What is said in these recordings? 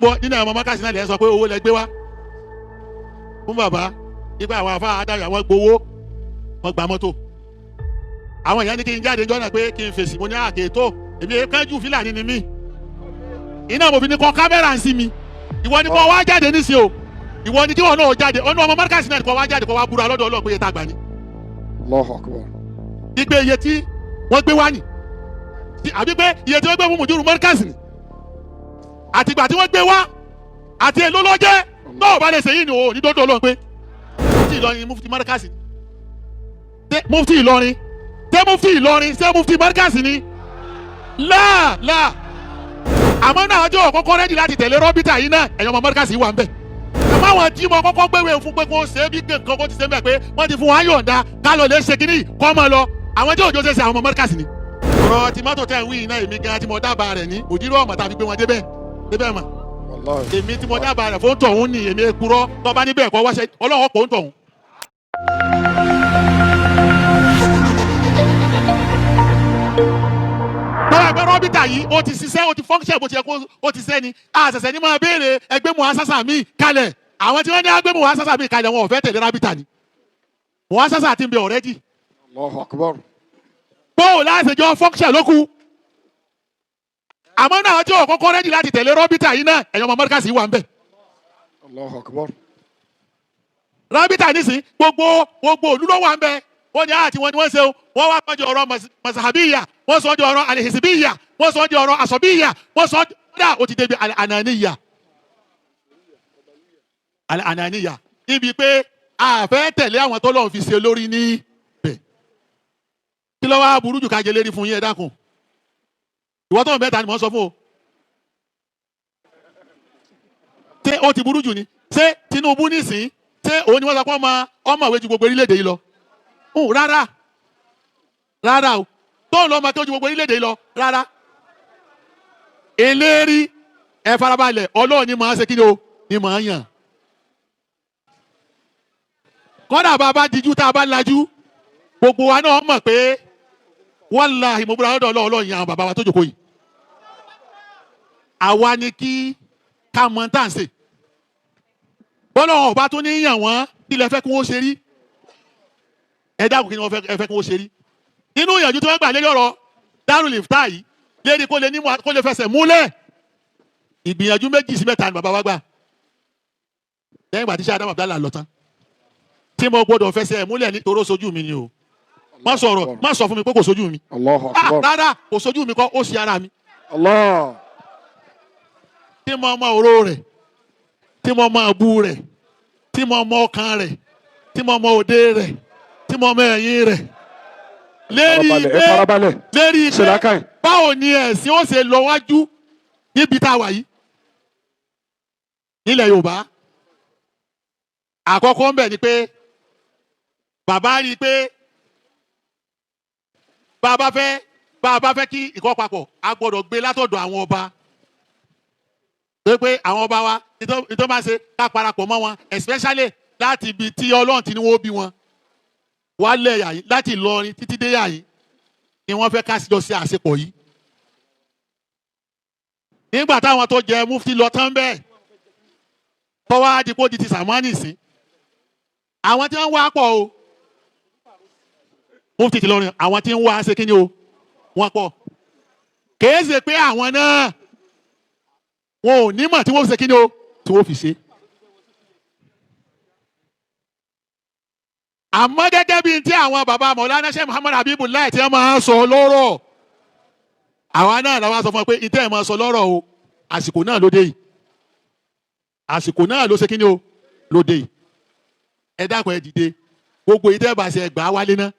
Bọ́ nínú àwọn ọmọ mọ́kàsí náà lè sọ pé owó lẹ gbé wá fún bàbá nípa àwọn afá adáyọ̀, àwọn gbowó, wọ́n gba mọ́tò. Àwọn èèyàn ní kí n jáde jọ́nà pé kí n fèsì. Mo ní àkètò èmi kánjú fílàní ni mí, iná mo fi ní kọ́ kámẹ́rà ń sí mi. Ìwọ ni kọ́ wá jáde nísìnyí o, ìwọ ni kí wọn náà jáde ọ̀nà ọmọ mọ́kàsí náà kọ́ wá jáde, kọ́ wá búra lọ́dọ̀ Ọlọ́run pé iye tá a gbà ní. Allahu Akbar. Ìgbé iye tí wọ́n gbé wá ní, àbí pé iye tí wọ́n gbé fún mùdírù mọ́kàsí ni, àtìgbà tí wọ́n gbé wá àti èlò lọ́jẹ́ náà bá lè ṣèyí ni o ní dọ́dọ̀ Ọlọ́run pé mufti Ìlọrin, mufti mọ́kàsí, mufti Ìlọrin, ṣé mufti Ìlọrin, ṣé mufti mọ́kàsí ni? Láà láà. Àmọ́ náà ọjọ́ kọ́kọ́ ready láti tẹ̀lé rọ́bìtà yìí náà, ẹ̀yọ́ ọmọ mọ́kàsí wà ń bẹ̀. Àmọ́ àwọn tí mo kọ́kọ́ gbéwèé fún pé kó ṣe é bí nǹkan kó ti ṣe ń bẹ̀ pé wọ́n ti fún wa yọ̀ǹda ká lọ lè ṣe kínní kọ́ mọ́ lọ, àwọn tí òjò ṣe ṣe àwọn ọmọ mọ́kàsí ni. Ọ̀rọ̀ tí mọ́tò tẹ̀ ń wí iná, èmi gan tí mo dábàá rẹ̀ ní òdìrú ọmọ tàbí gbé wọn débẹ̀ débẹ̀ mọ̀. Wallahi. Èmi tí mo dábàá rẹ̀ fún tọ̀hún ni èmi èkúrọ́ tọ́ba níbẹ̀ kọ́ wáṣẹ ọlọ́run pò ń tọ̀hún. Tọ́wọ́ ẹgbẹ́ rọ́bìtà yìí ó ti ṣiṣẹ́, ó ti function bó ti yẹ kó ó ti ṣẹ́ ni, àṣẹ̀ṣẹ̀ ní máa béèrè ẹgbẹ́ muhassasa mi kalẹ̀. Àwọn tí wọ́n ní ẹgbẹ́ muhassasa mi kalẹ̀, wọn ò fẹ́ tẹ̀lé rábìtà ni. Muhassasa ti ń bẹ already. Allahu Akbar. Bóò láti jọ function ló kù. Àmọ́ náà tí ò kọ́kọ́ ready láti tẹ̀lé rọ́bìtà yìí náà, ẹ̀yọ́ ọmọ mọ́ríkàsì wà ń bẹ̀. Allahu Akbar. Rábìtà nísìn gbogbo gbogbo òlú ló wà ń bẹ. Wọ́n ní àti wọn ni wọ́n ṣe o. Wọ́n wá sọ́jọ́ ọ̀rọ̀ masahabiya, wọ́n sọ́jọ́ ọ̀rọ̀ alihisibiya, wọ́n sọ́jọ́ ọ̀rọ̀ asọ̀biya, wọ́n sọ kódà ó ti débi ananiya ananiya, níbi pé a fẹ́ tẹ̀lé àwọn tó lọ́n fi ṣe lórí ní bẹ̀. Kí ló wá burú jù ká jẹ lérí fún yín? Ẹ dákun, ìwọ tó ń bẹ́ẹ̀ ta ni mò ń sọ fún o. Ṣé ó ti burú jù ni? Ṣé Tinubu nísìn, ṣé òun ni wọ́n sọ pé ọmọ ọmọwé ju gbogbo orílẹ̀-èdè yìí lọ? Rárá rárá o, tóun lọ́mọ tó ju gbogbo orílẹ̀-èdè yìí lọ rárá. Eléri ẹ farabalẹ̀, Ọlọ́run ni màá ṣe kí ni o ni màá yàn. Kọ́dà bá a bá dijú tá a bá lajú, gbogbo wa náà mọ̀ pé wàláhì mo búra lọ́dọ̀ Ọlọ́run, Ọlọ́run yàn àwọn bàbá wa tó jókòó yìí. Àwa ni kí ká mọ tá à ń ṣe. Bọ́lá ọba tó ní yàn wọ́n, kí lẹ fẹ́ kí wọ́n ṣe rí? Ẹ dákun, kí ni wọ́n fẹ́ kí wọ́n ṣe rí nínú ìyànjú tí wọ́n gbà lérí ọ̀rọ̀ Darul Ifta yìí, lérí kó lè ní kó lè fẹsẹ̀ múlẹ̀? Ìgbìyànjú méjì sí mẹ́ta ni bàbá wa gbà lẹ́yìn ìgbà tí sẹ́ Adamu Abdallah lọ tán tí mo gbọ́dọ̀ fẹsẹ̀ múlẹ̀ ní toró sojú mi ni o. Má sọ̀rọ̀, má sọ fún mi pé kò sojú mi. Allahu Ah, Akbar. rárá, kò sojú mi kọ́, ó ṣe ara mi. Allah. Tí mo mọ òró rẹ̀, tí mo mọ àbú rẹ̀, tí mo mọ ọkàn rẹ̀, tí mo mọ òde rẹ̀, tí mo mọ ẹ̀yìn rẹ̀, lérí Farabalẹ̀, ẹ pé farabalẹ̀. lérí Ṣe pé làákàyè. báwo ni ẹ̀sìn ó ṣe lọ wájú níbi tá a wà yìí nílẹ̀ Yorùbá. Àkọ́kọ́ ń bẹ̀ ni pé bàbá rí i pé bá a bá fẹ́ kí ìkọ́ papọ̀, a gbọ́dọ̀ gbé látọ̀dọ̀ àwọn ọba, pé àwọn ọba wa ìtọ́ máa ṣe ká parapọ̀ mọ́ wọn, especially láti ibi tí Ọlọ́run ti ní wọ́n bí wọn wálẹ̀ yàyí, láti Ìlọrin títí dé yàyí ni wọ́n fẹ́ ká jọ ṣe àṣepọ̀ yìí. Nígbà táwọn tó jẹ mufti lọ tán bẹ́ẹ̀, tọ́wọ́ àdìpọ̀ di ti sàmánì sí, àwọn tí wọ́n wá pọ̀ o. Mufti ti lọrin, àwọn tí ń wá ṣe kíni o, wọ́n pọ̀. Kìí ṣe pé àwọn náà wọn ò nímọ̀ tí wọ́n fi ṣe kíni o tí wọ́n fi ṣe. Àmọ́ gẹ́gẹ́ bíi tí àwọn bàbá Mọ̀lánà Sheikh Muhammad Habibullah tí wọ́n máa ń sọ lọ́rọ̀, àwa náà làwọn sọ fún wọn pé ìtẹ́ ẹ̀ máa sọ lọ́rọ̀ o, àsìkò náà ló dé yìí, àsìkò náà ló ṣe kíni o ló dé yìí. Ẹ dákun, ẹ dìde, gbogbo ìtẹ́ bá ṣe gbà á wálé náà.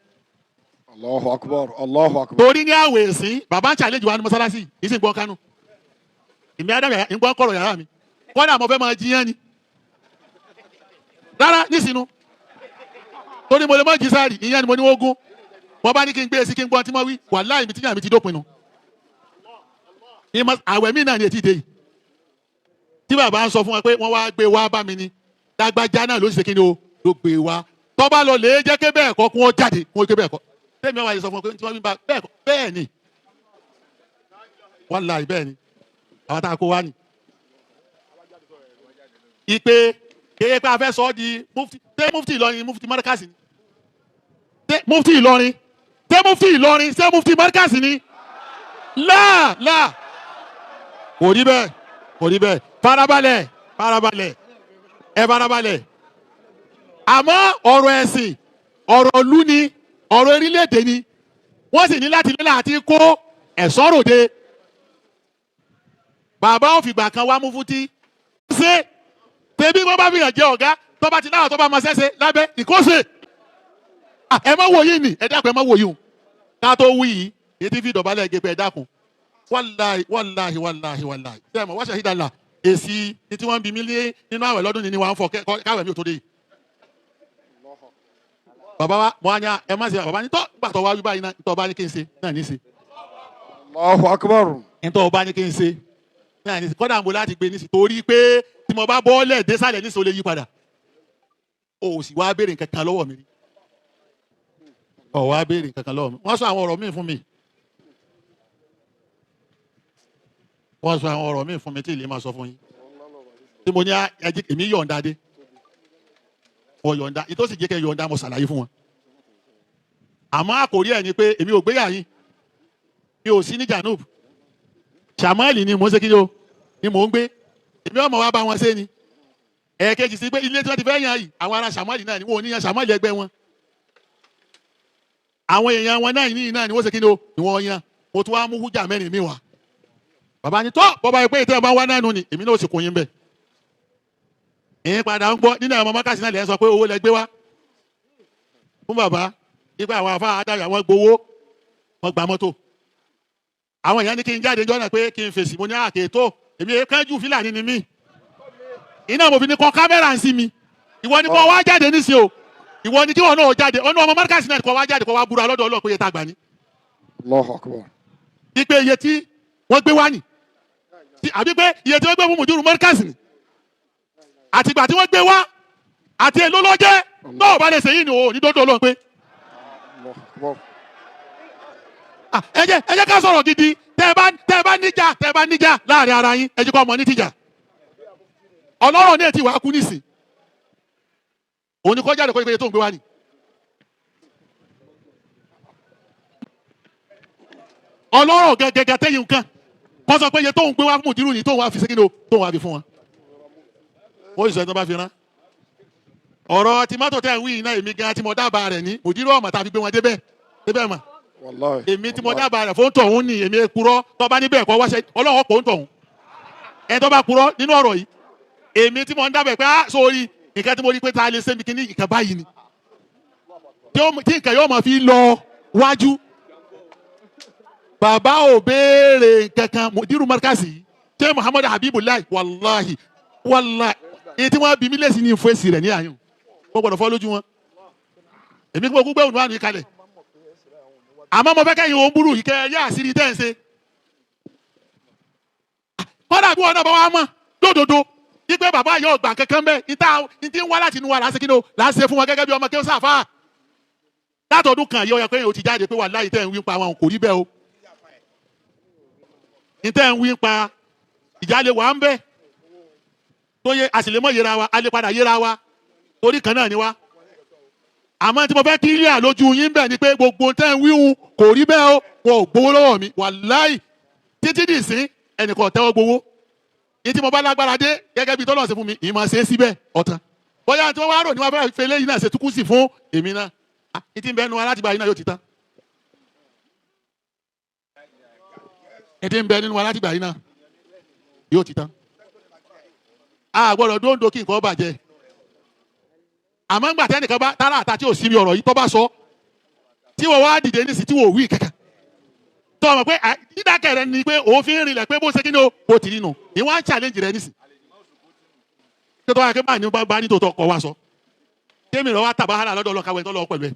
Allahu Akbar. Allahu Akbar. Torí ní àwẹ̀ ẹ̀sìn, bàbá ń challenge wa ní mọ́sálásí yìí sì ń gbọ́ kánú. Èmi Ádámù ń gbọ́ kọ̀rọ̀ yàrá mi, kọ́dà mo fẹ́ máa jiyàn ni rárá nísìnú, torí mo lè má jí sáàrì ìyẹn ni mo ní wọ́n gún. Mo bá ní kí n gbé e sí kí n gbọ́ tí mo wí, wàláhì mi tíyàn mi ti dópin nu. Àwẹ̀ mi náà ni ètí ìdè yìí tí bàbá ń sọ fún wa pé wọ́n wá gbé wá bá mi ni, lágbájá náà ló sì ṣe kí ni o ló gbé wá. Tọ́ba lọ lè jẹ́ ké bẹ́ẹ̀ kọ́, kún ó jáde kún ó ké bẹ́ẹ̀ kọ́. Tẹ́mi àwọn àyè sọ fún ọ pé tí wọ́n fi bá bẹ́ẹ̀ kọ́, bẹ́ẹ̀ ni, wàláhì bẹ́ẹ̀ ni, àwọn tá a kó wá ni. Ìpè kéye pé a fẹ́ sọ ọ́ di mufti. Ṣé mufti Ìlọrin mufti Markaz ni? Ṣé mufti Ìlọrin? Ṣé mufti Ìlọrin? Ṣé mufti Markaz ni? Láà láà, kò rí bẹ́ẹ̀, kò rí bẹ́ẹ̀. Farabalẹ̀, farabalẹ̀, ẹ farabalẹ̀. Àmọ́ ọ̀rọ̀ ẹ̀sìn, ọ̀rọ̀ ìlú ni, ọ̀rọ̀ orílẹ̀-èdè ni. Wọ́n sì ní láti lé láti kó ẹ̀sọ́ ròde. Bàbá ò fìgbà kan wá mú fútí. Ṣé tẹ̀bí wọ́n bá fi hàn jẹ́ ọ̀gá tó bá ti náà tó bá máa ṣẹ́ṣe lábẹ́ ìkóṣe? Ẹ má wò yìí nì, ẹ dákun, ẹ má wò yìí o. Ká tó wí yìí, èyí tí fi dọ̀bálẹ̀ gé pé ẹ dákun. Wàláhì wàláhì wàláhì wàláhì. Ṣé ẹ mọ̀ wá ṣàhídàlà èsì ní tí wọ́n ń bi mí lé nínú àwẹ̀ lọ́dún ni wọ́n á fọ káwẹ̀ mi ò tó dé yìí. Bàbá wa mo á ní ẹ má ṣe bàbá ní tọ́ gbà tó wá wí báyìí náà tọ́ bá ní kí n ṣe náà ní ṣe. Allahu akbar. Ntọ́ bá ní kí n ṣe náà ní ṣe. Kọ́dà ń bo láti gbé ní sí torí pé tí mo bá bọ́ọ̀lẹ̀ désàlẹ̀ ní sọ lè yí padà. O ò sì wá béèrè nǹkan kan lọ́wọ́ mi rí. Ọ̀ wá béèrè nǹkan kan lọ́wọ́ mi. Wọ́n sọ àwọn ọ̀rọ̀ míì fún mi. Wọ́n sọ àwọn ọ̀rọ̀ míì fún mi tí ìlé máa sọ fún yín. Tí mo ní ẹjí èmi yọ̀ǹda dé. Mo yọ̀ǹda, ìtòsí jẹ́ kẹ́ yọ̀ǹda mo ṣàlàyé fún wọn. Àmọ́ àkòrí ẹ̀ ni pé èmi ò gbéyà yín. Mi ò sí ní Janub. Ṣàmọ́ọ̀lì ni mò ń ṣe kí ni o ni mò ń gbé. Èmi ọmọ wa bá wọn ṣe ni. Ẹ̀ẹ̀kejì sí pé ilé tí wọ́n ti fẹ́ yan yìí, àwọn ará Ṣàmọ́ọ̀lì náà ni wọn ò ní yan Ṣàmọ́ọ̀lì ẹgbẹ́ wọn. Àwọn èèyàn wọn náà ní náà ni wọ́n ṣe kí ni o ni wọ́n yan. Mo tún wá mú hújà mẹ́rin mi wá. Bàbá ni tọ́ bọ́ba yìí pé ìtẹ́ ẹ̀ bá ń wá náà nù ni èmi náà ò sì kún yín bẹ́ẹ̀. Ìyẹn padà ń gbọ́ nínú àwọn ọmọ mọ́kàsí náà lè sọ pé owó lẹ gbé wá. Fún bàbá, nípa àwọn afá adáyọ̀ àwọn gbowó, wọ́n gba mọ́tò. Àwọn èèyàn ní kí n jáde jọ́nà pé kí n fèsì, mo ní àkè tó, èmi kánjú Fúlàní ni mí. Iná mo fi ní kọ kámẹ́rà ń sí mi. Ìwọ ni kò wá jáde nísìn o. Ìwọ ni kí wọn náà jáde. Ọ̀nà ọmọ mọ́kàsí náà kò wá jáde kò wá búra lọ́dọ̀ Ọlọ́run pé iye tá a gbà ní. Allahu akbar. Ipe iye tí wọ́n gbé wá nì. Àbí pé iye tí wọ́n gbé fún mùdírù mọ́kàsí ni. Àtìgbà tí wọ́n gbé wá àti èló lọ́jẹ́ náà bá lè ṣe yìí ni o ní dọ́dọ̀ Ọlọ́run pé. Allahu akbar. Ẹ jẹ́ ká sọ̀rọ̀ gidi. Tẹ́ ẹ bá níjà, tẹ́ ẹ bá níjà láàrin ara yín, ẹ jẹ́ kó ọmọ ní tìjà. Ọlọ́rọ̀ ní ètí wàá kú nísìn. Òun ni kọjá àdókò ìpele tó ń gbé wá ni. Ọlọ́rọ̀ gẹ́gẹ́ tẹ́yìn nǹkan. Kọ́ sọ pé iye tó ń gbé wá fún mùdírù ni tó ń wá fi ṣe kí ni o tó ń wá fi fún wọn. Ó sì sọ ẹni tó bá fi rán. Ọ̀rọ̀ tí mọ́tò tẹ̀ ń wí iná èmi gan tí mo dábàá rẹ̀ ní mùdírù ọ̀mọ̀ tá a fi gbé wọn débẹ̀ débẹ̀ mọ̀. Wallahi. Èmi tí mo dábàá rẹ̀ fún tọ̀hún ni èmi purọ́ tó bá níbẹ̀ kọ́ wáṣẹ ọlọ́wọ́ pò ń tọ̀hún. Ẹni tó bá purọ́ nínú ọ̀rọ̀ yìí èmi tí mo ń dábàá pé á sórí nǹkan tí mo rí pé ta lè ṣe mi kíní nǹkan báyìí ni. Tí nǹkan yóò máa fi lọ wájú. Bàbá ò béèrè kankan mùdírù Markazi ṣé Muhammadu Habibullah wàláhì wàláhì èyí tí wọ́n bí mí lẹ́sìn ní ìfẹ́sì rẹ̀ ní àyùn mo gbọ́dọ̀ fọ́ lójú wọn. Èmi kí mo kú gbẹ́wò níwájú kalẹ̀. Àmọ́ mo fẹ́ kẹ́yìn òun burú yìí kẹ́ ẹ yá àṣírí tẹ́ ẹ̀ ń ṣe. Kọ́dà bí wọn náà bá wá mọ̀ lódodo wípé bàbá yóò gbà kankan bẹ́ẹ̀ níta ní ti ń wá láti inú wa là ń ṣe kí ni o là ń ṣe fún wọn gẹ́gẹ́ bí ọmọ kí ó sàfà. Látọ̀dún kan yóò yẹ pé o ti jáde pé wàláhì tẹ́ ń wí pa àwọn kò rí bẹ́ẹ̀ o. Ní tẹ́ ń wí pa ìjà lè wà ń bẹ́ẹ̀ tó yẹ a sì lè mọ̀ yẹra wa a lè padà yẹra wa torí kan náà ni wa. Àmọ́ tí mo fẹ́ kí ilé àlójú yín bẹ̀ ni pé gbogbo tẹ́ ń wíhun kò rí bẹ́ẹ̀ o, wọn ò gbowó lọ́wọ́ mi wàláì títí dì sí ẹnìkan tẹ́wọ́ gbowó. Ní tí mo bá lágbára dé gẹ́gẹ́ bí tọ́lọ̀ ṣe fún mi ìmọ̀ ṣe é síbẹ̀ ọ̀tán. Bóyá tí wọ́n wá rò ní wọ́n fẹ́ fẹ́ léyìn náà ṣe túkú sí fún èmi náà. Ní tí ń bẹ́ẹ̀ nu alátìgbà yìí náà yóò ti tán. Ní tí ń bẹ nínú alátìgbà yìí náà yóò ti tán. A gbọ́dọ̀ dóńdó kí nǹkan bàjẹ́. Àmọ́ ńgbà tẹ́nìkan bá tára àta tí ò sí mi ọ̀rọ̀ yìí tó bá sọ tí wọ́n wá dìde nísì tí wọ́n ò wí kankan. Tó o mọ̀ pé dídákẹ́ rẹ ni pé òfin rinlẹ̀ pé bó ṣe kí ni o bó ti rí nu. Ìwọ́n á challenge rẹ nísì. Kí tó wáyé pé báyìí ní bá ní tòótọ́ kọ wá sọ. Kémi rẹ wá tàbá hàlà lọ́dọ̀ ọlọ́kàwé tó lọ pẹ̀lú ẹ̀.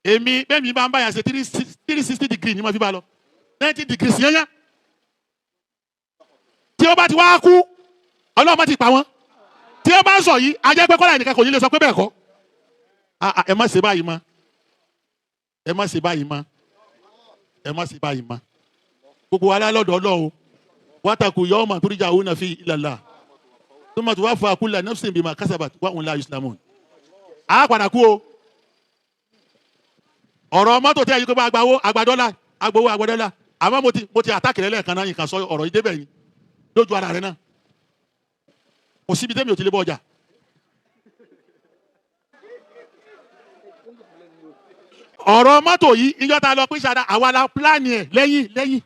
Èmi bẹ́ẹ̀ mi bá ń báyà ṣe 360 degree ni mo fi bá lọ. 90 degrees yẹn yẹn. Tí ó bá ti wá kú Ọlọ́run má ti pa wọ́n. Tí ó bá ń sọ yìí ajẹ́ pé kọ́lá ẹnìkan kò ní lè sọ pé bẹ́ẹ̀ kọ́. Ẹ má ṣe báyìí mọ́. Ẹ má ṣe báyìí mọ́. Ẹ má ṣe báyìí mọ́. Gbogbo wa lálọ́dọ̀ Ọlọ́run. Wátàkù yawma turja'una fi ilallah. Thumma tuwaffa kullu nafsin bima kasabat wa hum la yuslamun. A padà kú o. Ọ̀rọ̀ mọ́tò tí a yí kó bá agbawó agbadọ́là agbowó agbadọ́là. Àmọ́ mo ti àtàkì rẹ lẹ́ẹ̀kan náà nǹkan sọ ọ̀rọ̀ yìí débẹ̀ yìí lójú ara rẹ náà. Kò síbi tẹ́mi ò ti lè bọ́ ọjà. Ọ̀rọ̀ mọ́tò yìí ìjọ ta lọ pín ṣáda àwa la pílánì ẹ̀ lẹ́yìn lẹ́yìn.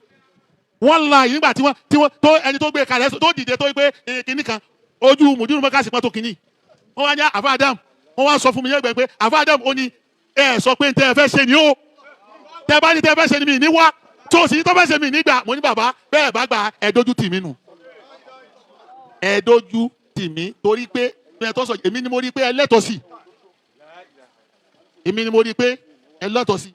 Wọ́n la yìí nígbà tí wọ́n tó ẹni tó gbé kalẹ̀ tó dìde tó gbé kinní kan ojú mùdírù mọ́kàsí pọ́n tó kinní. Wọ́n wá ní àfa Adam, wọ́n wá sọ fún mi yẹ́gbẹ́ pé àfa Adam ó ní ẹ sọ pé tẹ́ ẹ fẹ́ ṣe ni ó. Tẹ́ bá ní tẹ́ ẹ fẹ́ ṣe ni mi ní wá. Tó sì ní tó fẹ́ ṣe mi nígbà mo ní bàbá bẹ́ẹ̀ bá gba ẹ dójú tì mí nù. Ẹ dójú tì mí torí pé ẹ tó sọ èmi ni mo rí pé ẹ lẹ́tọ̀ọ́ sí. Èmi ni mo rí pé ẹ lọ́tọ̀ sí.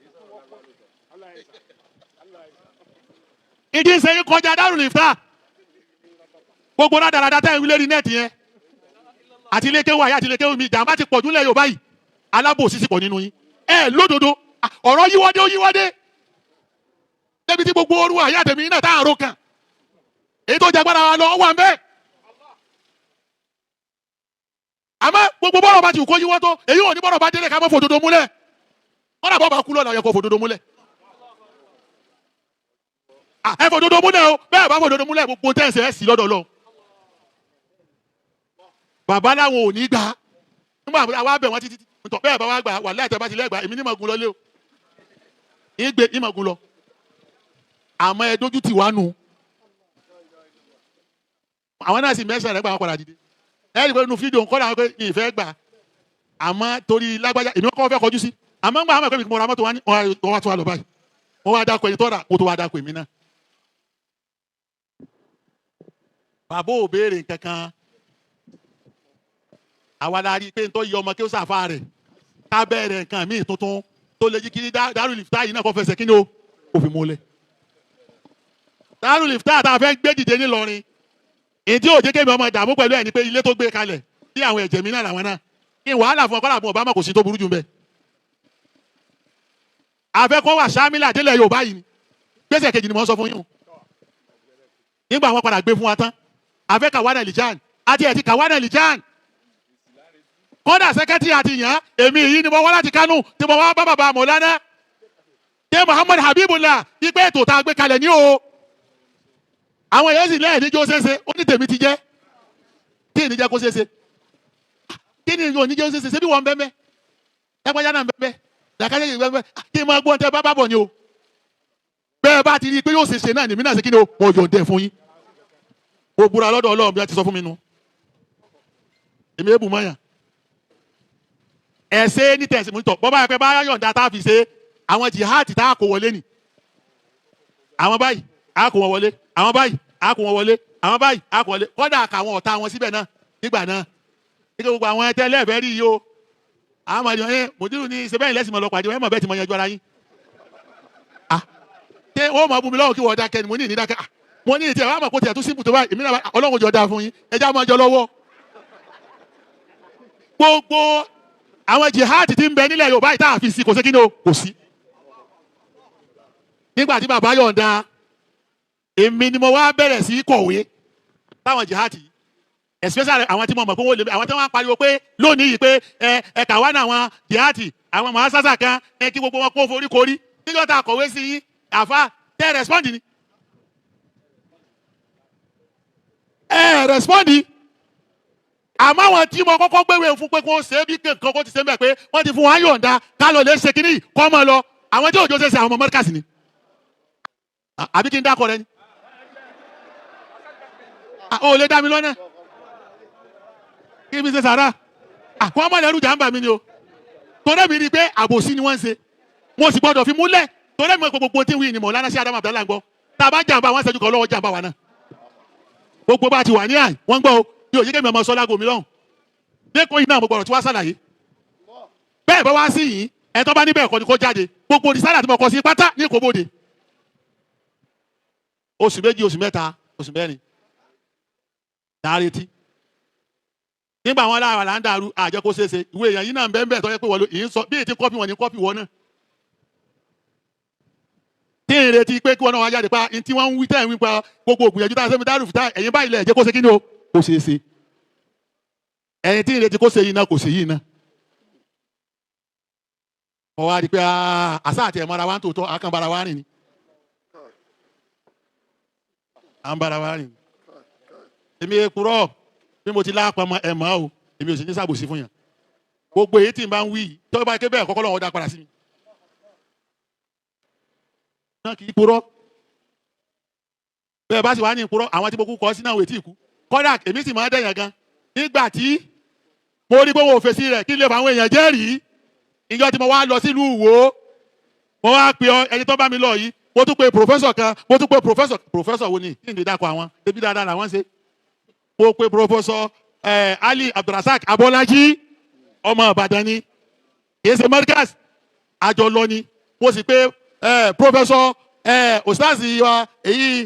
Ìdí ìsẹ́yìn kọjá Darul Ifta. Gbogbo rádaràda tẹ́ ń wílé rí nẹ́ẹ̀tì yẹn. Àti ilé kéwù àyà àti ilé kéwù mi ìjàmbá ti pọ̀jù lẹ̀ Yorùbá yìí. Alábòsí sì pọ̀ nínú yín. Ẹ lódodo, ọ̀rọ̀ yíwọ́dé ó yíwọ́dé. Débi tí gbogbo orú àyà tèmi náà tá àrò kan. Èyí tó jagbára wa lọ, ó wà ń bẹ́ẹ̀. Àmọ́ gbogbo bọ́rọ̀ bá ti kó yíwọ́ tó, èyí ò ní bọ́rọ̀ bá délé ká mọ́ fòdodo múlẹ̀. Kọ́dà bọ́ bá kú lọ́nà yẹ kó fòdodo múlẹ̀. Ẹ fòdodo múlẹ̀ o, bẹ́ẹ̀ bá fòdodo múlẹ̀ gbogbo tẹ̀sẹ̀ ẹ̀ sì lọ́dọ̀ lọ. Bàbá làwọn ò ní gbà. Nígbà àwa bẹ̀ wọ́n títí tọ̀ bẹ́ẹ̀ bá wá gbà wà láì tẹ́ bá ti lẹ́gbàá èmi ní màgùn lọ lé o. Ìgbé ní màgùn lọ. Àmọ́ ẹ dójú tì wá nù. Àwọn náà sì mẹ́sàn-án rẹ̀ gbà wọ́n padà dìde. Ẹ rí i pé nínú fídíò nǹkan náà pé ìfẹ́ gbà. Àmọ́ torí lágbájá èmi kọ́ fẹ́ kọjú sí. Àmọ́ ńgbà àwọn ẹ̀kọ́ mi kí mo ra mọ́tò wá ní wọ́n wá tó wá lọ báyìí. Wọ́n wá dákọ̀ ẹni tó rà kó tó wá dákọ̀ èmi náà. Bàbá ò béèrè kankan. Àwa la rí i pé ń tọ́ yọ ọmọ kí ó sàfà rẹ̀. Ká bẹ̀rẹ̀ nǹkan míì tuntun tó lè jí kí Darul Ifta yìí náà kọ́ fẹsẹ̀ kí ni o kò fi múlẹ̀. Darul Ifta tá a fẹ́ gbé dìde nílọrin. Ìdí òjé kémi ọmọ ìdààmú pẹ̀lú ẹ̀ ni pé ilé tó gbé kalẹ̀ bí àwọn ẹ̀jẹ̀ mi náà làwọn náà. Kí wàhálà fún ọkọ́ làbọ̀ Obama kò sí tó burú jù bẹ́ẹ̀. Afẹ́kọ́ wà Sàmílà délẹ̀ Yorùbá yìí ni. Gbèsè kejì ni mo sọ fún yín o. Nígbà wọn padà gbé fún wa tán. Afẹ́ Kawana Lijan àti ẹ̀ ti Kawana Lijan. Kọ́dà sẹ́kẹ́tì àti yàn èmi yìí ni mo wá láti Kánò tí mo wá bá bàbá Mọ̀lánà. Ṣé Muhammad Habibullah wípé ètò tá a gbé kalẹ̀ ní o. Àwọn èèyàn sì lẹ́yìn níjó ṣeéṣe ó ní tèmi ti jẹ́. Kí ni jẹ́ kó ṣeéṣe? Kí ni yóò níjó ṣeéṣe? Ṣé bí wọ́n ń bẹ́ẹ̀ bẹ́ẹ̀? Ẹgbẹ́já náà ń bẹ́ẹ̀ bẹ́ẹ̀. Làkàtà yìí bẹ́ẹ̀ kí n máa gbọ́n tẹ́ bá bá bọ̀ ni o. Bẹ́ẹ̀ bá ti rí i pé yóò ṣe ṣe náà ní mí náà ṣe kí ni o, mo yọ̀ǹdẹ̀ fún yín. Mo búra lọ́dọ̀ Ọlọ́run bí wọ́n ti sọ fún mi nu. Èmi ébù mọ́yàn. Ẹ ṣe ní tẹ̀sí mú tọ̀ bọ́ bá yẹ pé bá yọ̀ǹda tá a fi ṣe àwọn jihad tá a kó wọlé ni. Àwọn báyìí a kó wọn wọlé, àwọn báyìí a kó wọn wọlé, àwọn báyìí a kó wọlé. Kọ́dà kàwọn ọ̀tá wọn síbẹ̀ náà nígbà náà. Nígbà gbogbo àwọn ẹtẹ́ lẹ́ẹ̀fẹ́ rí yìí o. Àwọn ọmọdé ẹ mùdírù ní ṣe bẹ́ẹ̀ lẹ́sìn mọ̀ lọ pàdé ẹ mọ̀ bẹ́ẹ̀ ti mọ̀ yanjú ara yín. Ṣé wọ́n mọ̀ bú mi lọ́wọ́ kí wọ́n dákẹ́ ni mo ní ìní dákẹ́. Mo ní ìtì ẹ̀ wá mọ̀ kó tiẹ̀ tún síbù tó báyìí èmi náà Ọlọ́run jọ dáa fún yín ẹ já máa jọ lọ́wọ́. Gbogbo àwọn jihad ti ń bẹ nílẹ̀ Yorùbá yìí tá a fi sí kò sí kí ni o kò sí. Nígbà tí bàbá yọ̀ǹda èmi ni mo wá bẹ̀rẹ̀ sí kọ̀wé táwọn jihad yìí especially àwọn tí mo mọ̀ pé wọ́n lè àwọn tí wọ́n á pariwo pé lónìí yìí pé ẹ ẹ kàwá náà àwọn jihadi àwọn mọ̀ọ́sásà kan ẹ kí gbogbo wọn kó forí korí níjọ́ tá a kọ̀wé sí yín àfa tẹ́ ẹ rẹ́spọ́ndì ni. Ẹ rẹ́spọ́ndì àmọ́ àwọn tí mo kọ́kọ́ gbéwèé fún pé kó ṣe é bí kankan kó ti ṣe ń bẹ̀ pé wọ́n ti fún wa yọ̀ǹda ká lọ lè ṣe kínní kọ́ mọ́ lọ àwọn tí òjò ṣe ṣe àwọn ọmọ mọ́ríkàsì ni. Àbí kí n dákọ̀ rẹ ni. O lè dá mi lọ́nà kí mi ṣe sàrà àkọ́ ọmọ ẹlẹ́rú jàǹbá mi ni o torí mi rí i pé àbòsí ni wọ́n ń ṣe mo sì gbọ́dọ̀ fi múlẹ̀ torí mi gbogbo tí wí ni Mọ̀lánà sí Adamu Abdallah ń gbọ́ tá a bá jàǹbá wọn ṣẹ́jú kan lọ́wọ́ jàǹbá wa náà gbogbo bá ti wà ní àì wọ́n ń gbọ́ o ní òye kémi ọmọ sọlá gomi lọ́hùn lẹ́kọ̀ọ́ yìí náà mo gbọ́dọ̀ tí wá sàlàyé bẹ́ẹ̀ bá wá sí yìí ẹ̀ tó bá níbẹ̀ kọ́ ni kó jáde gbogbo rìsálà tí mo kọ sí pátá ní kò bóde oṣù méjì oṣù mẹ́ta oṣù mẹ́rin láàrètí nígbà wọn lára là ń dàrú àjẹ kó ṣeéṣe ìwé èèyàn yìí náà ń bẹ́ẹ̀ bẹ́ẹ̀ tọ́jú pé wọ́n ló ìyín sọ bí èyí ti kọ́pì wọn ni kọ́pì wọn náà. Tí ń retí pé kí wọn náà wá jáde pa ní tí wọ́n ń wí tẹ́ ń wí pa gbogbo ògbìyànjú tá a ṣe mi dárò fìtá ẹ̀yin báyìí lẹ̀ jẹ́ kó ṣe kí ni o kò ṣeé ṣe. Ẹni tí ń retí kó ṣe yìí náà kò ṣe yìí náà. Mo wá rí i pé àṣà àti ẹ̀mọ́ra wa ń tòótọ́ àkànbára wa rìn ni. À ń bára wa rìn. Èmi èkúrọ̀ bí mo ti lápamọ́ ẹ̀ mọ́ o, èmi ò sì ní sàbòsí fún yàn. Gbogbo èyí tí n bá ń wí yìí, tọ́ bá ké bẹ́ẹ̀ kọ́kọ́ lọ́wọ́ dá padà sí mi. Náà kì í purọ́. Bẹ́ẹ̀ bá sì wá ní ìpurọ́, àwọn tí mo kú kọ́ sí náà wò tí ì kú. Kọ́dà èmi sì máa ń dẹ̀yàn gan. Nígbà tí mo rí pé wọn ò fèsì rẹ̀ kí n lè fà àwọn èèyàn jẹ́rìí. Ìjọ tí mo wá lọ sílùú Ìwó, mo wá pe ẹni tó bá mi lọ yìí, mo tún pe pòfẹ́sọ̀ kan, mo tún pe pòfẹ́sọ̀, pòfẹ́sọ̀ wo ni? Kí n lè dákọ̀ àwọn, ebi dáadáa làwọn ń ṣe. Mo pe pòfẹ́sọ̀ Ali Abdulrasaq Abọ́lájí, ọmọ Ìbàdàn ni, kì í ṣe Markaz, àjọ lọ ni. Mo sì pe pòfẹ́sọ̀ Ustaz wa èyí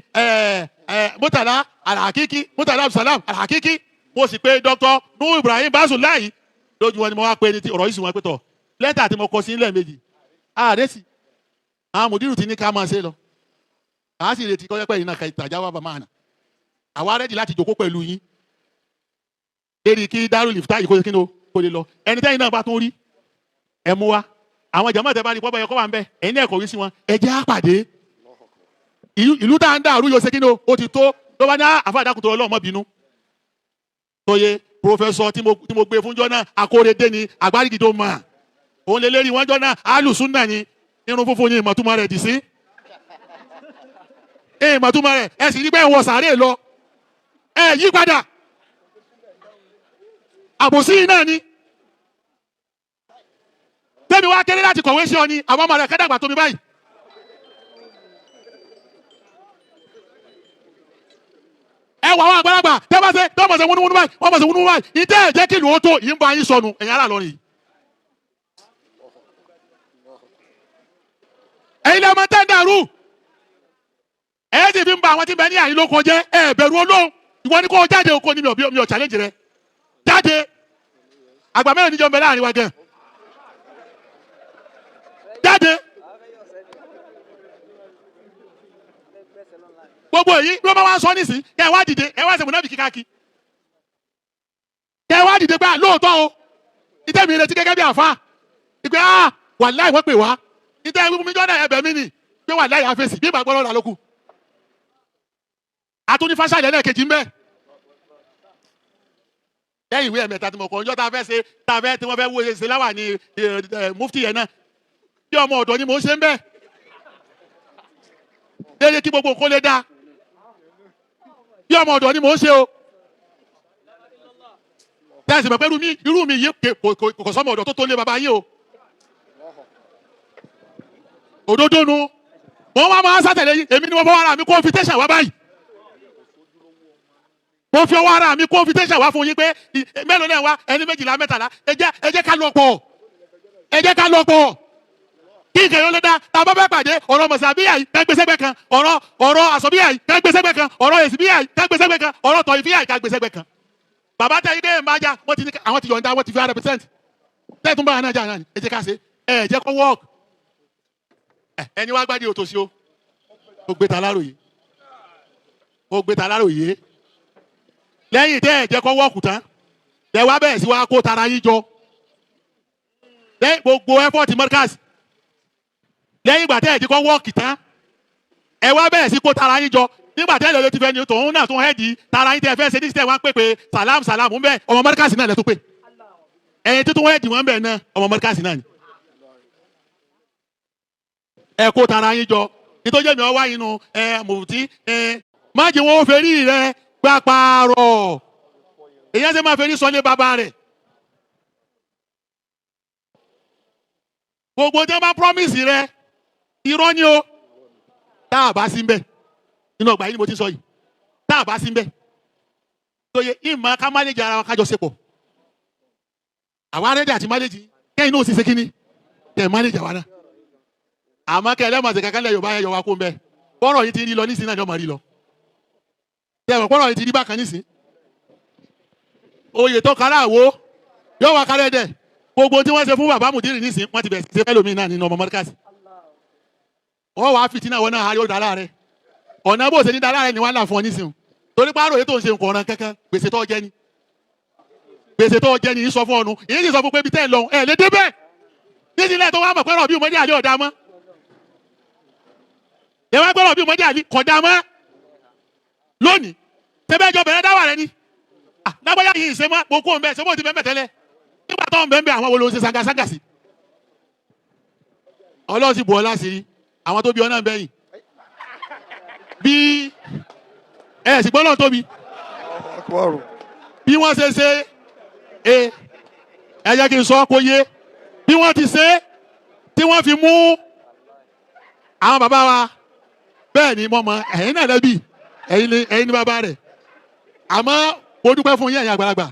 Murtala Alhakiki, Murtala Abdulsalam Alhakiki, mo sì pe Dr. Nuhu Ibrahim Basulai. Lójú wọn ni mo wá pe ní ti ọ̀rọ̀ yìí sì wọn pé tọ̀ lẹ́tà tí mo kọ sí lẹ́ẹ̀mejì ààrẹ sì àwọn mùdírù ti ní ká máa ṣe lọ àá sì retí kọ́jọ́ pé yìí náà ka ìtajà wà bá máa nà àwa rẹ́dì láti jòkó pẹ̀lú yín lérí kí Darul Ifta yìí kó ṣe kí ni o kó lè lọ ẹni tẹ́yìn náà bá tún rí ẹ mú wa àwọn jàmáà tẹ́ bá rí pọ́bọ̀ yẹ kọ́ wà ń bẹ ẹ̀yin náà kọ̀wé sí wọn ẹ jẹ́ á pàdé ìlú tá à ń dàrú yóò ṣe kí ni o ó ti tó ló bá ní àfa àdàkùtò ọlọ́mọ bínú tóye pòfẹ́sọ tí mo gbé fúnjọ́ náà akóredé ni àgbárígidó mà òun lè lérí wọn jọ náà alùsùn náà ni irun funfun ni ìmọ̀túmọ̀ rẹ̀ dì sí ìmọ̀túmọ̀ rẹ̀ ẹ sì rí pé ẹ wọ sàárè lọ ẹ yí padà àbòsí náà ni tẹ́mi wá kéré láti kọ̀wé sí ọ ni àwọn ọmọ rẹ̀ kẹ́dàgbà tó mi báyìí. Ẹ wọ àwọn àgbàlagbà tẹ́ bá ṣe tẹ́ bá ṣe wúnúwúnú báyìí wọ́n bá ṣe wúnúwúnú báyìí ìtẹ́ ẹ̀ jẹ́ kí ìlú ó tó yìí ń bá yín sọnù ẹ̀yin ará Ìlọrin yìí. Ẹ̀yin lè mọ tẹ́ ń dàrú ẹ̀ sì fi ń ba àwọn tí ń bẹ ní àyín lóko jẹ́ ẹ̀ bẹ̀rù Ọlọ́run ìwọ ni kò jáde oko ni mi ò challenge rẹ jáde àgbà mẹ́rin níjọ ń bẹ láàrin wa gan jáde gbogbo èyí ló máa wá sọ nísìn kẹ wá dìde ẹ wá sẹmúnábì kíkáàkì kẹ wá dìde pé lóòótọ́ o ìtẹ́ mi retí gẹ́gẹ́ bí àfa ìpè á wàláì wọ́n pè wá ìtẹ́ wíwú mi jọ́nà ẹ̀bẹ̀ mi nì pé wàláì àfẹsì bí ìgbàgbọ́ lọ́la lóku àtúní fásálẹ̀ lẹ́ẹ̀kejì ń bẹ lẹ́yìn ìwé ẹ̀mẹ́ta tí mo kọ́ ọjọ́ tá a fẹ́ ṣe tá a fẹ́ tí wọ́n fẹ́ wo ṣe láwà ní mufti yẹn náà bí ọmọ ọ̀dọ́ ni mò ń ṣe ń bẹ léyìn kí gbogbo nǹkan lè dáa bí ọmọ ọ̀dọ́ ni mò ń ṣe o tẹ́sí mọ̀ pé irú mi yìí kò sọmọ ọ̀dọ́ tó tó lé baba yín o òdodo nu wọ́n wá máa sátẹ̀lé yín èmi ni mo fọwọ́ ara mi kó invitation wá báyìí mo fi ọwọ́ ara mi kó invitation wá fún yín pé mélòó náà wá ẹni méjìlá mẹ́tàlá ẹ jẹ́ ká lọ pọ̀ ẹ jẹ́ ká lọ pọ̀ kí nǹkan yóò lé dá tá a bá bẹ́ẹ̀ pàdé ọ̀rọ̀ mọ̀sábíyà yìí ká gbé sẹ́gbẹ̀ kan ọ̀rọ̀ àsọ̀bíyà yìí ká gbé sẹ́gbẹ̀ kan ọ̀rọ̀ èsìbíyà yìí ká gbé sẹ́gbẹ̀ kan ọ̀rọ̀ tọ̀ìfíyà yìí ká gbé sẹ́gbẹ̀ kan. Bàbá tẹ ilé ẹ̀ máa já wọ́n ti ní àwọn ti yọ̀ǹda wọ́n ti fi 100% tẹ́tún bá náà já náà ni ẹ jẹ́ ká ṣe ẹ jẹ́ kó work. Ẹni wá gbádìí òtòṣì o ó gbé ta láròyé ó gbé ta láròyé lẹ́yìn tẹ́ ẹ jẹ́ kó work tán tẹ wá bẹ́ẹ̀ sí wá kó tara yín jọ lẹ́yìn gbogbo effort Markaz lẹ́yìn ìgbà tẹ́ ẹ̀ ti kọ́ wọ́ọ̀kì tán ẹ wá bẹ̀rẹ̀ sí kó tara yín jọ nígbà tẹ́ ẹ̀ lọ́ọ́ ti fẹ́ ni tòun náà tún hẹ́ẹ̀dì tara yín tẹ́ ẹ fẹ́ ṣe ní sítẹ̀ wá ń pè pé sàlám sàlám ń bẹ ọmọ Markaz náà lẹ́ tó pè ẹ̀yin tuntun hẹ́ẹ̀dì wọn bẹ̀ náà ọmọ Markaz náà ni. Ẹ kó tara yín jọ nítorí èmi ọwá yín nu ẹ mùtí ẹ má jẹ́ wọn ó fẹ́ rí rẹ gbà pààrọ̀ èyí ẹ ṣe máa fẹ́ rí sọlé bàbá rẹ̀. Gbogbo tí wọ́n bá promise rẹ irọ́ ni o tá a bá sí ń bẹ nínú ọgbà yìí ni mo ti sọ yìí tá a bá sí ń bẹ tóye ìmọ̀ ká mánéjì ara wa kájọ ṣepọ̀ àwa rẹ́dí àti mánéjì kẹ́yìn náà ó sì ṣe kínní kẹ́ ẹ̀ mánéjì àwa náà àmọ́ kẹ́ ẹ lẹ́mọ̀ọ́sẹ̀ kankan lẹ̀ Yorùbá yẹn yọ wa kó ń bẹ bọ́rọ̀ yìí ti rí lọ nísìnyí náà ni ọmọ rí lọ tẹ̀wọ̀n bọ́rọ̀ yìí ti rí bákan nísìnyí oyè tó kára àwo yóò wá kárẹ́ dẹ̀ gbogbo tí wọ́n ṣe fún bàbá Mùdírì nísìnyí wọ́n ti bẹ̀rẹ̀ sí fẹ́ lómi náà nínú ọmọ Markaz. Wọ́n wàá fìtínà wọn náà yóò dára rẹ. Ọ̀nà bó ṣe ní dára rẹ ni wọ́n là fún ọ nísìnyí. Torí pé àròyé tó ń ṣe nǹkan ọ̀ràn kankan, gbèsè tó jẹ ni. Gbèsè tó jẹ ni yìí sọ fún ọnu. Èyí sì sọ fún pé ibi tẹ́ ẹ lọ, ẹ lè débẹ̀. Nísìnyí tó wá mọ̀ pé rọ̀bì mọ́jà àlẹ́ ọ̀dà mọ́. Ẹ wá gbọ́ rọ̀bì mọ́jà àlẹ́ kọ̀dà mọ́. Lónìí, tẹ́bẹ́jọ bẹ̀rẹ̀ dáwà rẹ ni. Lágbájá yìí ṣe mọ́, mo kó ń bẹ́ẹ̀, ṣé mo ti bẹ́ẹ̀ bẹ́ẹ̀ tẹ́lẹ̀. Nígbà tó ń bẹ́ẹ̀ bẹ́ẹ̀ àwọn wo ló ń ṣe sangasanka sí? Ọlọ́run sì bù ọ láṣìírí, àwọn tó bí ọ náà ń bẹ́yìn. Bí ẹ sì gbọ́ náà tóbi. Akbar. Bí wọ́n ṣe ṣe é, ẹ jẹ́ kí n sọ kó yé. Bí wọ́n ti ṣe tí wọ́n fi mú àwọn bàbá wa, bẹ́ẹ̀ ni mo mọ̀, ẹ̀yin náà lẹ́bi, ẹ̀yin ni bàbá rẹ̀. Àmọ́ mo dúpẹ́ fún yín ẹ̀yin àgbàlagbà,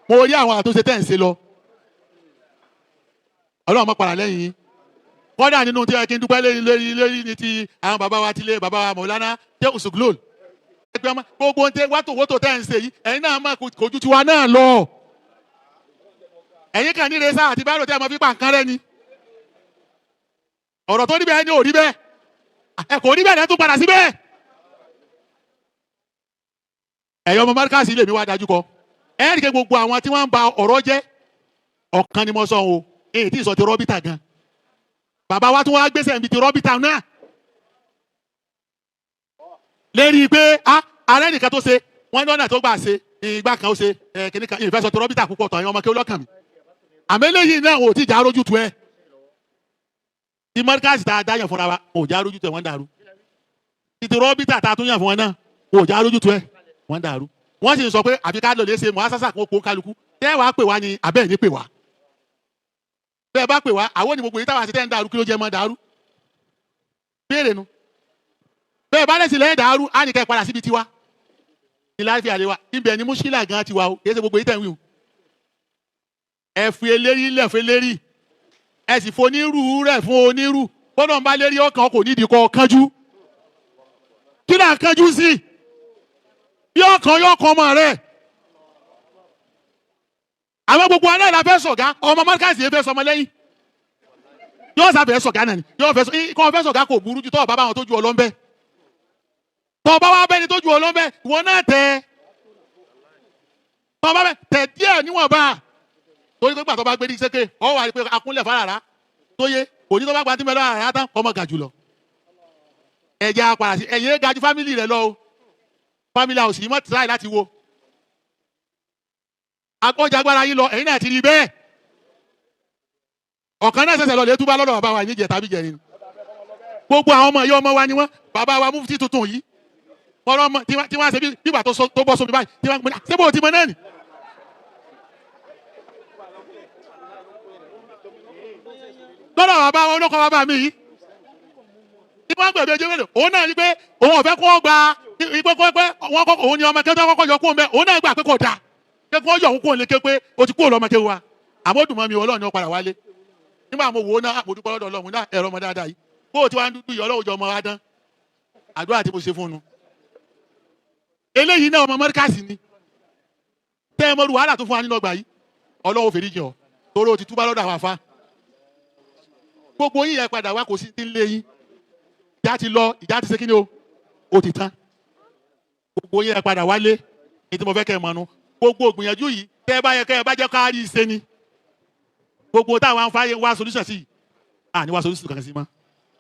mo rí àwọn àtúnṣe tẹ̀ ń ṣe lọ. Ọlọ́run mọ̀ padà lẹ́yìn yín. Kọ́dà nínú tí ẹ kí n dúpẹ́ lórí lórí lórí ní ti àwọn bàbá wa tilé bàbá wa Mọ̀lánà tẹ́ Usuglol. Ẹgbẹ́ ọmọ gbogbo ń tẹ wátò wótò tẹ́ ń ṣe yìí, ẹ̀yin náà máa kò ju tiwa náà lọ. Ẹ̀yin kàn ní resa àti báyọ̀ tẹ́ ẹ mọ fi pa nǹkan rẹ ni. Ọ̀rọ̀ tó rí bẹ́ẹ̀ ni ò rí bẹ́ẹ̀. Ẹ kò rí bẹ́ẹ̀ lẹ́ tún padà sí bẹ́ẹ̀. Ẹ̀yin ọmọ Márkàsì ilé mi wá dájú kọ. Ẹ rí i pé gbogbo àwọn tí wọ́n ń ba ọ̀rọ̀ jẹ́ ọ̀kan ni mo sọ o, èyí tí ì sọ ti rọ́bìtà gan. Bàbá wa tún wá gbèsè níbi ti rọ́bìtà náà. Lérí pé a ààrẹ nìkan tó ṣe wọ́n ní ọ̀nà tó gbà ṣe ìgbà kan ó ṣe ẹ̀ kìnnì kan ìfẹ́ sọ ti rọ́bìtà púpọ̀ tọ̀ ẹ̀yin ọmọ kí ó lọ́kàn mi. Àmọ́ eléyìí náà ò tí ì já rójú tu ẹ̀. Ti Márkàsì tá a dá yàn fúnra wa ò já rójú tu ẹ̀ wọ́n dàrú. Ti rọ́bìtà tá a tún yàn fún wọn náà ò já rójú tu ẹ̀ wọ́n dàrú. Wọ́n sì ń sọ pé àfi ká lọ lè ṣe mọ̀ásásà kó kó kálukú. Tẹ́ wàá pè wá ni àbẹ́ ẹ̀ ní pè wá. Bẹ́ẹ̀ bá pè wá, àwọn òní gbogbo yìí táwa ṣe tẹ́ ń dàrú kí ló jẹ́ mọ́ dàrú. Béèrè nu. Bẹ́ẹ̀ bá lẹ́sìn lẹ́yìn dàrú, á ní kẹ́ ẹ padà síbi tiwa. Ní láti àlè wa, ibẹ̀ ni mùṣkílà gan tiwa o, kì í ṣe gbogbo yìí tẹ̀ ń wí o. Ẹ fi eléri lẹ̀ fún eléri. Ẹ sì fonírú rẹ̀ fún onírú. Bọ́dọ̀ ń bá lérí ọkàn kò nídìí kọ́ kánjú. Kí là ń kánjú sí? Bí ọkàn yóò kọ́ ọmọ rẹ̀. Àwọn gbogbo alẹ́ la fẹ́ sọ̀gá, ọmọ Márkàsì yẹn fẹ́ sọmọ lẹ́yìn. Yóò sábẹ̀ sọ̀gá náà ni, yóò fẹ́ sọ, kọ́ fẹ́ sọ̀gá kò burú ju tọ́ ọ̀bá báwọn tó ju ọlọ́mbẹ́. Tọ́ ọba wa bẹ́ni tó ju ọlọ́mbẹ́, ìwọ náà tẹ̀. Tọ́ ọba bẹ́ tẹ̀ díẹ̀ níwọ̀nba. Torí pé gbàtọ́ bá gbé ní sẹ́kẹ̀, ọ wà pé akúnlẹ̀ fárara. Tó yé, kò ní tó bá gba tí mẹ́lọ́ àrà tán, ọmọ gà jùlọ. Ẹ̀jẹ̀ apàrà sí, ẹ̀yìn ga ju fámìlì rẹ̀ lọ o. Fámìlì house yìí mọ̀ tíráì láti wo. Akọ́jà agbára yín lọ, ẹ̀yin náà ti rí bẹ́ẹ̀. Ọ̀kan náà ṣẹ̀ṣẹ̀ lọ lè túbá lọ́dọ̀ bàbá wa níjẹ̀ tàbí jẹ̀rin. Gbogbo àwọn ọmọ yìí ọmọ wa ni wọ́n, bàbá wa mufti tuntun yìí. Ọ̀rọ̀ ọmọ tí wọ́n ṣe bí ìgbà tó bọ́ sómi báyìí, tí wọ́n ń ṣé bó ti mọ náà nì. Lọ́dọ̀ bàbá wa olókọ́ bàbá mi yìí. Tí wọ́n gbẹ̀bí ojú mélòó, òun náà ní pé òun ò fẹ́ kó gba ìpè kó pé wọ́n kọ́ òun ni ọmọ kẹ́tọ́ kọ́kọ́ yọ kó ń bẹ́, òun náà gbà pé kò dáa. Pé kó yọ òun kó lè ké pé o ti kú òun ọmọ kéwu wa. Àmọ́ ó dùn mọ́ mi Ọlọ́run ni ó padà wálé. Nígbà mo wò ó náà, mo dúpẹ́ lọ́dọ̀ Ọlọ́run náà ẹ̀rọ ọmọ dáadáa yìí. Bó o ti wá ń dúdú yìí, Ọlọ́run jọ ọmọ wa dán. Àdúrà tí mo ṣe fún un. Eléyìí náà ọmọ Márkàsì ni. Tẹ́ ẹ mọ́rú wàhálà tó fún wa nínú ọgbà yìí. Ọlọ́run fèrè jìn ọ́. Torí o ti túbá lọ́dọ̀ àwọn àfa. Gbogbo yín yẹn padà wá kò sí ti ń lé yín. Ìjà ti lọ, ìjà ti ṣe kí ni o? Ó ti tán. Gbogbo yín yẹn padà wálé. Ní tí mo fẹ́ kẹ́ ẹ mọ̀ nu. Gbogbo ògbìyànjú yìí, tẹ́ ẹ bá yẹ kẹ́ ẹ bá jẹ́ ká rí i ṣe ni. Gbogbo táwọn afáyé wá solution sí yìí. À ní wá solution kankan sí mọ́.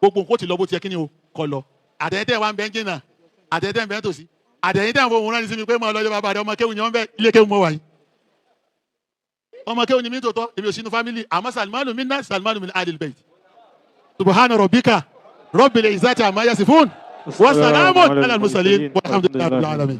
Gbogbo nǹkó ti lọ bó ti yẹ kí ni o? Kọ lọ. Àtẹ̀yìntẹ̀ wa ń bẹ ń jìnnà. Àtẹ̀yìntẹ̀ ń bẹ ń tòsí. Àtẹ̀yìntẹ̀ ń fohùn rán ni sí mi pé mo lọ ilé bàbá rẹ ọmọ kéwù ni wọ́n bẹ ilé kéwù mọ́ wáyé. Ọmọ kéwù ni mí tòótọ́, èmi ò sínú fámìlì. Àmọ́ Salmanu minna Salmanu min alil bayt. Subhana rabbika rabbil izzati amma yasifun. Wa salamun ala al-mursalin walhamdulillahi rabbil alamin.